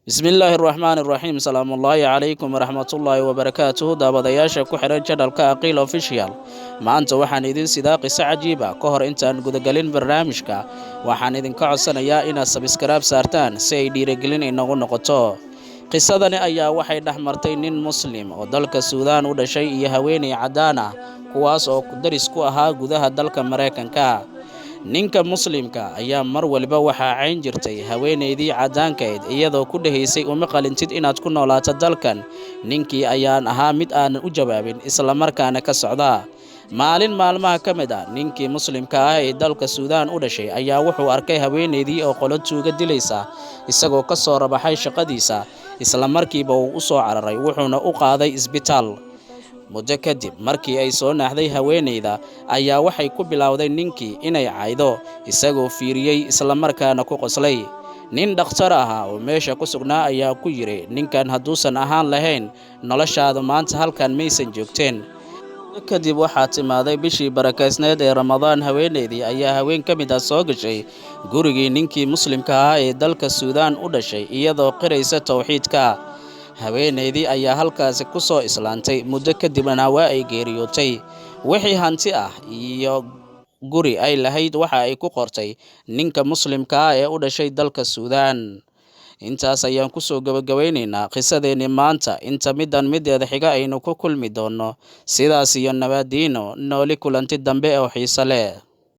Bismillaahi raxmaani raxiim. Salaamullaahi calaykum waraxmatullaahi wabarakaatuhu. Daawadayaasha ku xihan channelka Aqiil Official, maanta waxaan idin sidaa qiso cajiib ah. Ka hor intaan gudagelin barnaamijka, waxaan idinka codsanayaa inaad subscribe saartaan si ay dhiirigelin inagu noqoto. Qisadani ayaa waxay dhex martay nin Muslim oo dalka Suudaan u dhashay iyo haweeney caddaan ah, kuwaas oo daris ku ahaa gudaha dalka Maraykanka. Ninka Muslimka ayaa mar waliba waxaa cayn jirtay haweenaydii caddaankayd, iyadoo ku dhehaysay, "Uma qalintid inaad ku noolaato dalkan." Ninkii ayaan ahaa mid aanan u jawaabin, islamarkaana ka socda. Maalin maalmaha ka mid ah, ninkii Muslimka ah ee dalka Suudaan u dhashay ayaa wuxuu arkay haweenaydii oo qolo tuuga dilaysa, isagoo ka soo rabaxay shaqadiisa. Isla markiiba wuu u soo cararay, wuxuuna u qaaday isbitaal. Muddo kadib, markii ay soo naaxday haweenayda, ayaa waxay ku bilowday ninkii inay caydo, isagoo fiiriyey islamarkaana ku qoslay. Nin dhakhtar ahaa oo meesha ku sugnaa ayaa ku yidhi, "Ninkan hadduusan ahaan lahayn, noloshaada maanta halkan maysan joogteen." Kadib waxaa timaaday bishii barakaysneed ee Ramadaan. Haweenaydii ayaa haween ka mid ah soo gashay gurigii ninkii Muslimka ahaa ee dalka Suudaan u dhashay, iyadoo qiraysa towxiidka. Haweenaydii ayaa halkaasi ku soo islaantay, muddo kadibna waa ay geeriyootay. Wixii hanti ah iyo guri ay lahayd waxa ay ku qortay ninka Muslimka ah ee u dhashay dalka Suudaan. Intaas ayaan kusoo gabagabaynaynaa qisadeenni maanta. Inta middan mideeda xiga aynu ku kulmi doonno, sidaas iyo nabaadiino, nooli kulanti dambe oo xiiso leh.